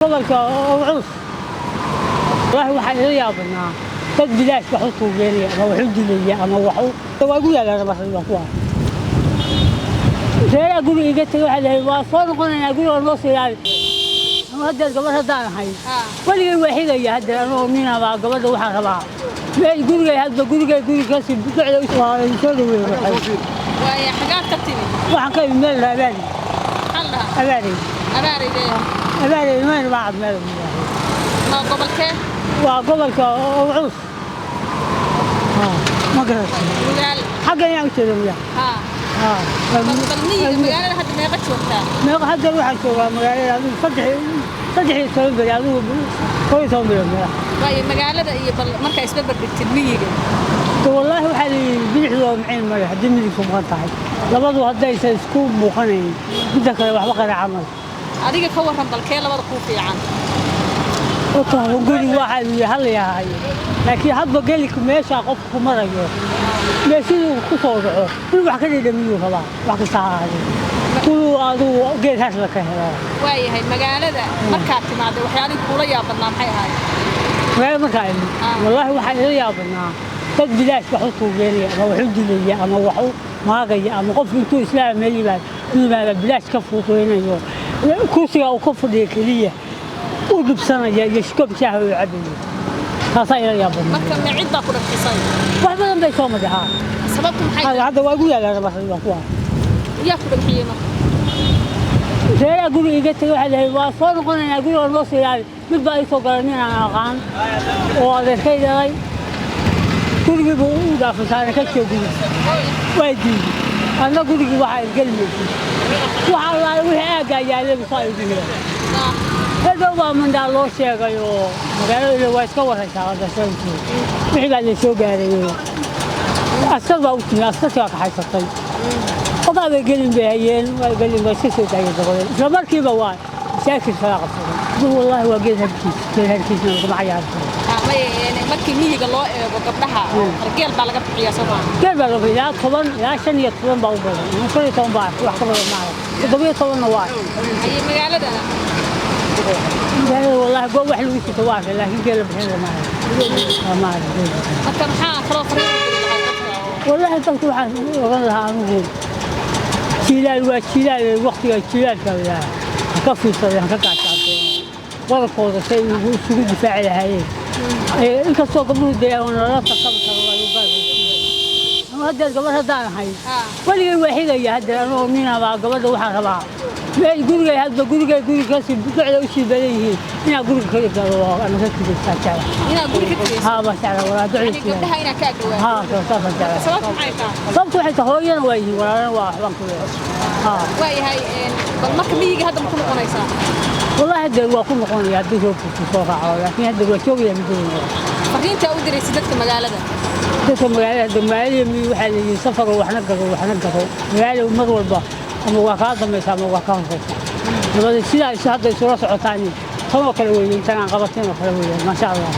Gobolka culus wallaahi waxaan ila yaabanaa dad bilaash wax u tuugeynaya ama wax u dilaya ama wax u waa igu yaalaan waa kuwa reeraha guriga iga tegay. Waxaa lahay waa soo noqonaynaa, guriga noo soo ilaali. Anu haddeer gabadh haddaan ahay, weligay waa xigaya. Haddeer anoo ninabaa gabadha waxaan rabaa meel gurigay, hadba gurigay guri kasii ducda waa soo dhaweey. Waaya, xagaad ka timi? Waxaan ka imi meel Abaari. Maxaa la dhahaa? Abaarey. Abaarayde? Abaarey meel baa cad meel. Ma gobolkee? Waa gobolka culus, ma garatay? Mugaal. Xagga ayaan u jeeda muyaa. Haa, bal miyiga magaalada hadda meeqa joogtaa? Meeqa hadda waxaan joogaa magaalada adigu 13 beri, adigu 11 bilood meelaha. Waaya, magaalada iyo bal markaa isbarbar dhigtid miyiga? De wallaahi waxaa la yidhi bidixdu waa maciin male haddii midigtu maqan tahay, labadu haddaysan isku muuqanayn midda kale waxba qaraaca male. Adiga ka warran, bal kee labada kuu fiican? Horta guriga waxaa la yidhi hal yahay, laakiin hadba gelika meeshaa qofku ku marayo meeshiduu ku soo dhaco in wax ka dhadhamiyuu rabaa, wax kasta ha ahaadee kuwuu adigu geed hasla ka helo. Waayahay, magaalada markaad timaaday waxyaalihii kuula yaabadnaa maxay ahaayeen? Magaalada markaa imi, wallaahi waxaan ila yaabanaa dad bilaash wax u tuugeynaya ama wax u dilaya ama wax u maagaya ama qofku intuu islaam meel yimaado u yimaada bilaash ka fuuqeynayo, kursiga uu ka fadhiya keliya u dhibsanaya iyo koob shaaha uu cabayo. Taasaa ila yaabanaa. Marka ma cid baa ku dhagxisay? Wax badan bay soo madaxaa. Sababtu maxay tahay? Hadda waa igu yaalaan waa kuwa. Yaa ku dhagxiyey marka? Reeraha guriga iga tegay waxaa lahay waa soo noqonaynaa, guriga noo soo ilaali. Mid baa ii soo galay nin aan aqaan oo adeerkay dhalay, gurigii buu u dhaafay saana ka joogin, waa diiday. Anna gurigii waxaa irgeli maysid, waxa allaale wixii aaggaa yaallaybu saa igu helay. Hadhow baa mandhaa loo sheegay oo magaalada ila waa iska waraysaa hadashantii wixii baa la soo gaaray oo askar baa u timi, askartii waa kaxaysatay. Ogaa bay gelin bay hayeen, waa gelin waa iska soo daayay dabadeed. Isla markiiba waa mashaakil kala qabsaday. Wallaahi waa geed harkiis, geed harkiisna laguma cayaari karo. May markii miyiga loo eego gabdhaha geel baa laga bixiyaa, soo maaha? Geel baa laga ilaa 10 ilaa 15 baa u badan, 15 baa wax ka badan maaha, 17-na waa. Haye, magaaladana? Magaalada wallaahi goob wax lagu sito waa arkay, laakiin geel la bixin lama hayo, waa ma arag geel. Marka maxaa kaloo fariin u diri lahay dadka oo? Wallaahi dadku waxaan oran lahaa anigu jiilaal waa jiilaal, waqtiga jiilaalka la ha ka fiirsadeen, ha ka gaashaanteen wararkooda say ugu isugu difaaci lahaayeen. Inkastoo gabdhuhu dee aan lala tartami karo waa u gaar. Anu haddeer gabadh haddaan ahay, weligay waa xigaya. Haddeer anoo ninabaa gabadha waxaan rabaa meel gurigay, hadba gurigay guri kasii ducda usii badan yihiin inaa guriga ka galo ama ka kidaystaa jecla. Inaad guri ka kirayso? Haa, baan jecla walaa ducda. Yani gabdhaha inaad ka agdhawaato? Haa, saasaan jecla. Sababtu maxay tahay? Sababtu waxay tahay hooyana waa yihiin, walaalana waa waxbaan ku leeyahay. Haa. Waayahay, bal marka miyiga hadda ma ku noqonaysaa? Wallaahi haddeer waa ku noqonaya haddii roobku soo raaco, laakiin haddeer waa joogaya muddada. Fariinta u diraysa dadka magaalada? Dadka magaalada hadda magaalada miyi waxaa la yidhi safaro waxna gado waxna gado. Magaalo mar walba ama waa kaa dambaysa ama waa kaa horeysa, dabada sidaa hadda isula socotaani tanoo kale weeye, intan aan qabatin oo kale weeye, maasha Allah.